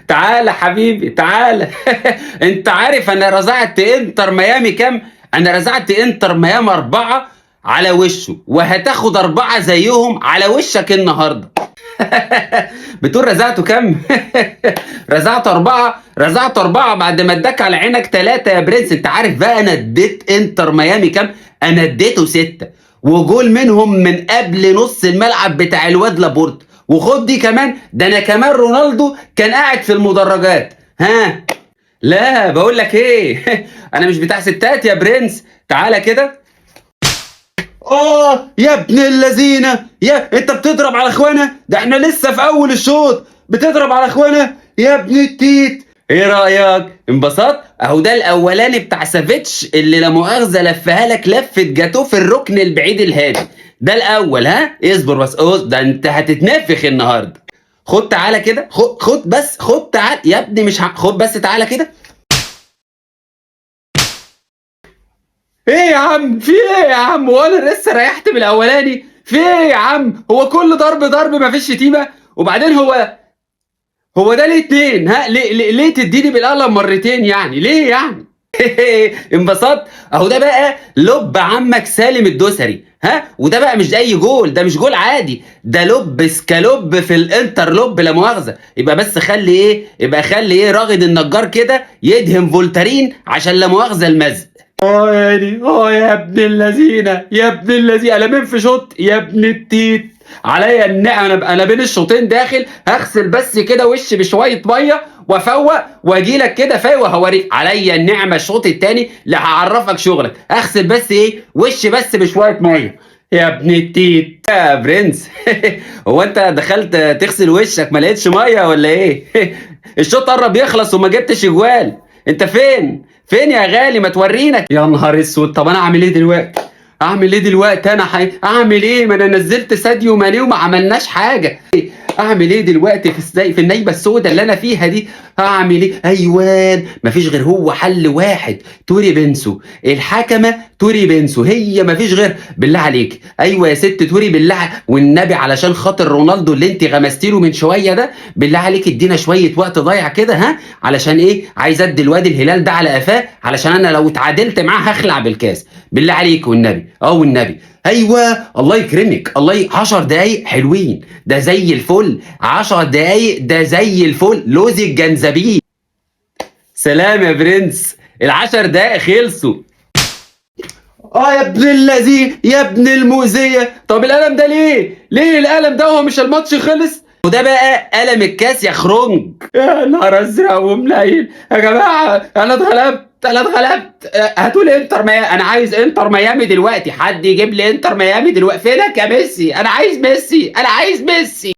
تعالى حبيبي تعالى. انت عارف انا رزعت انتر ميامي كام؟ انا رزعت انتر ميامي 4 على وشه، وهتاخد 4 زيهم على وشك النهارده. بتقول رزعته كام؟ رزعت 4، رزعت 4 بعد ما اداك على عينك 3 يا برنس. انت عارف بقى انا اديت انتر ميامي كام؟ انا اديته 6، وجول منهم من قبل نص الملعب بتاع الواد لابورت. وخد دي كمان، ده انا كمان رونالدو كان قاعد في المدرجات. ها لا بقول لك ايه، انا مش بتاع ستات يا برنس. تعالى كده. يا ابن اللذينه، يا انت بتضرب على اخوانا؟ ده احنا لسه في اول الشوط، بتضرب على اخوانا يا ابن التيت. ايه رايك؟ انبسطت؟ اهو ده الاولاني بتاع سافيتش اللي لا مؤاخذة لفها لك لفه جاتوه في الركن البعيد الهادي. ده الاول. ها اصبر بس، ده انت هتتنفخ النهارده. خد تعالى كده، خد بس، خد تعالى يا ابني، مش خد بس تعالى كده. ايه يا عم؟ في ايه يا عم؟ وانا لسه ريحت من الاولاني. في ايه يا عم؟ هو كل ضرب ضرب مفيش شتيمه؟ وبعدين هو ده ليه 2؟ ها ليه ليه تديني بالقلم مرتين يعني؟ ليه يعني؟ انبسطت؟ اهو ده بقى لب عمك سالم الدوسري. ها وده بقى مش اي جول، ده مش جول عادي، ده لب سكالوب في الانتر لب لا مؤاخذة. يبقى بس خلي ايه، يبقى خلي ايه راغد النجار كده يدهن فولتارين عشان لا مؤاخذة المزق. يا عيني، يا ابن اللذينه، يا ابن اللذينه، قلمين في شوط يا ابن التيت. عليا النعمة انا بين الشوطين داخل هغسل بس كده وشي بشوية مية وافوق واجي لك كده فايق وهوريك. عليا النعمة الشوط التاني لا هعرفك شغلك. اغسل بس ايه وشي بس بشوية مية يا ابن التيت يا برنس. هو انت دخلت تغسل وشك ما لقيتش مية ولا ايه؟ الشوط قرب يخلص وما جبتش اجوال. انت فين؟ فين يا غالي؟ ما تورينا. يا نهار اسود، طب انا اعمل ايه دلوقتي؟ اعمل ايه دلوقتي؟ انا اعمل ايه؟ ما انا نزلت ساديو ماني وما عملناش حاجة. اعمل ايه دلوقتي في النايبه السوداء اللي انا فيها دي؟ اعمل ايه؟ ايوان مفيش غير هو حل واحد، توري بنسو الحكمة، توري بنسو هي مفيش غير. بالله عليك، ايوه يا ست توري، بالله والنبي علشان خاطر رونالدو اللي انت غمستي له من شوية ده، بالله عليك ادينا شوية وقت ضايع كده. ها علشان ايه؟ عايز ادي الواد الهلال ده على قفاه، علشان انا لو اتعادلت معاه هخلع بالكاس. بالله عليك والنبي، والنبي. ايوه الله يكرمك، الله 10 دقايق حلوين، ده زي الفل. 10 دقايق ده زي الفل، لوز الجنزبيل. سلام يا برنس، ال10 دقايق خلصوا. يا ابن اللذين، يا ابن المؤذية. طب القلم ده ليه؟ ليه القلم ده؟ هو مش الماتش خلص؟ وده بقى قلم الكاس يا خرنج. يا نهار ازرق ومنيل يا جماعة، انا اتغلبت، انا اتغلبت. هاتوا لي انتر ميامي، انا عايز انتر ميامي دلوقتي، حد يجيب لي انتر ميامي دلوقتي. فينك يا ميسي؟ انا عايز ميسي، انا عايز ميسي.